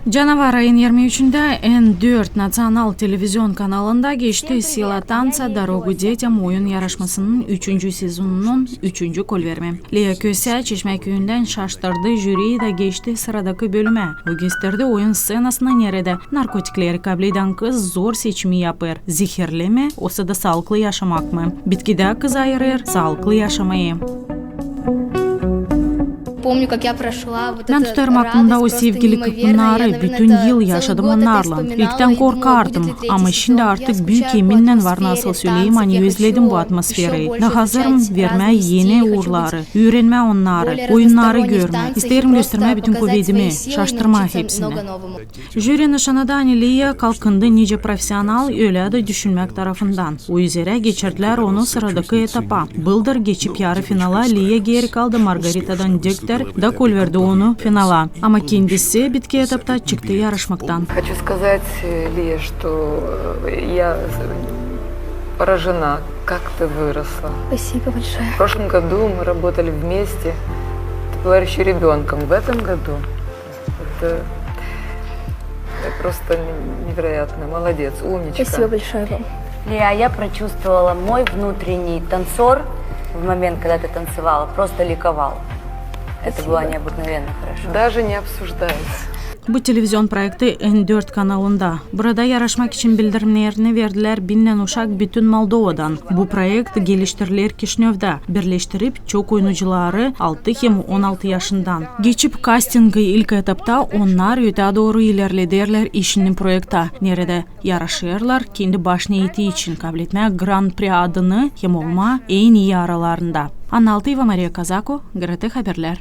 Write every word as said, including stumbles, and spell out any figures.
Canavar ayın irmi üçündä N dört natsional televizion kanalında geçti «Сила танца. Дорогу детям» oyun yarışmasının üçüncü sezonunun üçüncü kolverimi. Liya Kösä Çeşmäküüyündän şaştırdı jüriyi da geçti sıradakı bölümä. O gösterdi oyun sţenasını, neredä narkotikleri kabledän kız zor seçimi yapêr: zehirlemä, osa da saalıklı yaşamak mı. Bitkidä kız ayırêr saalıklı yaşamayı. Bän tutarım aklımda o sevgili kıpınnarı. Bütün yıl yaşadım onnarlan. İlktän korkardım, ama şindi artık büük eminnän var nasıl söleyim, ani özledim bu atmosferayı. Da hazırım vermää eni uurları, üürenmää onnarı, oyunnarı görmää. İsteerim göstermää bütün kuvedimi, şaştırmaa hepsini. Jüri nışanadı, ani Liya kalkındı nicä profesional, ölä dä düşünmäk tarafından. O üzerä geçirdilär onu sıradakı etapa. Bıldır geçip yarı finala, Liya geeri kaldı Margaritadan Döktär da kolverdi onu finala. Ama kendisi bitki etapta çıktı yarışmaktan. Хочу сказать, э, Лия, что, э, я поражена, как ты выросла. Спасибо большое. В прошлом году мы работали вместе, ты была ещё ребёнком. В этом году это, это просто невероятно. Молодец, умничка. Спасибо большое вам. Лия, я прочувствовала мой внутренний танцор в момент, когда ты танцевала, просто ликовал. Это было необыкновенно хорошо. Даже не обсуждается. Bu televizion proekti N dört kanalında. Burada yarışmak için bildirimnerini verdilär binnän uşak bütün Moldovadan. Bu proekt geliştiriler Kişinövdä, birleştirip çok oyuncıları altı hem on altı yaşından. Geçip kastingi ilk etapta, onnar ötää dooru ilerlederlär işini proektä, neredä yarışêrlar kendi baş neeti için, kabletmää Gran Pri adını hem olmaa en ii aralarında. Anna Altıyeva, Mariya Kazako, GRT Haberlär.